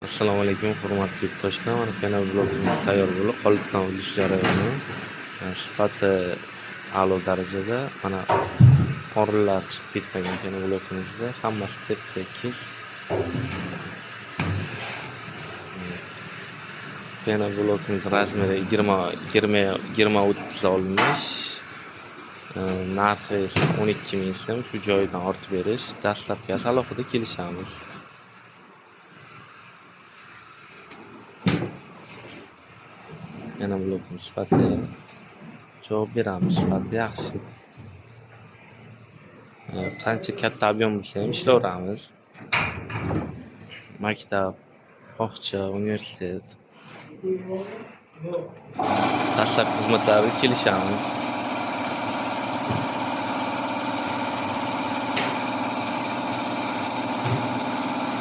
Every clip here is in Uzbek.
Assalomu alaykum, hurmatli yurtdoshlar. Mana penoblokimiz tayyor bo'lib, qolipdan uzish jarayoni. Sifati a'lo darajada. Mana qorinlar chiqib ketmagan penoblokimizda, hammasi tep-tekis. Penoblokimiz razmeri 20-30 olmish. Narxi esa 12 000 so'm. Shu joyidan ortib berish, dastlabki alohida kelishamiz. Penoblokimiz sifati javob beramiz, sifati yaxshi. Qancha katta ob'em bo'lsa ham ishlayveramiz. Maktab, bog'cha, universitet. Dastlabki xizmatlarga kelishamiz.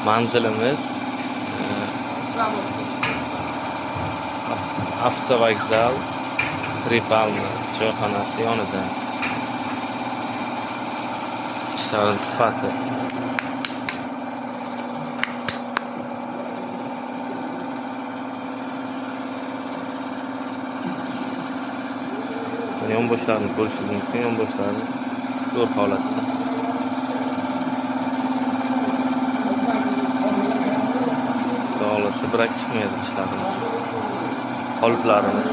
Manzilimiz avtovokzal, Tripalma choyxonasi yonida. Ishlarning sifati. Yonboshlarni ko'rishingiz mumkin, yonboshlari zo'r holatda. Xudo xohlasa birak chiqmaydi ishlarimiz. Qoliplarimiz.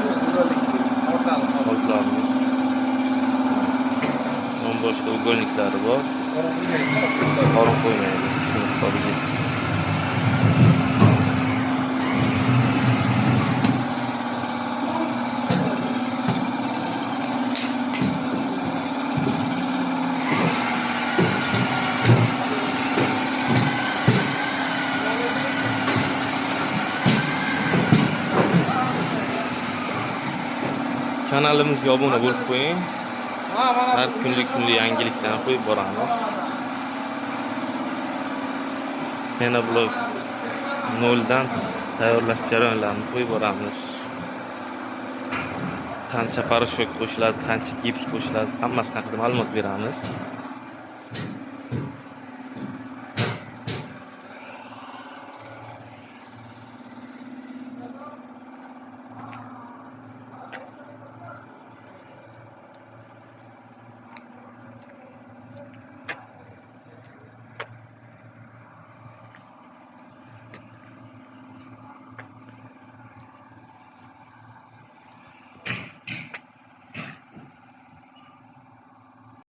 Qoliplarimiz. Yonboshda ugolniklari bor. Qorin qo'ymaydi, shuni hisobiga. Kanalimizga obuna bo'lib qo'ying. Har kunlik yangiliklarni qo'yib boramiz. Penoblok noldan tayyorlash jarayonlarini qo'yib boramiz. Qancha poroshok qo'shiladi, qancha gips qo'shiladi, hammasi haqida ma'lumot beramiz.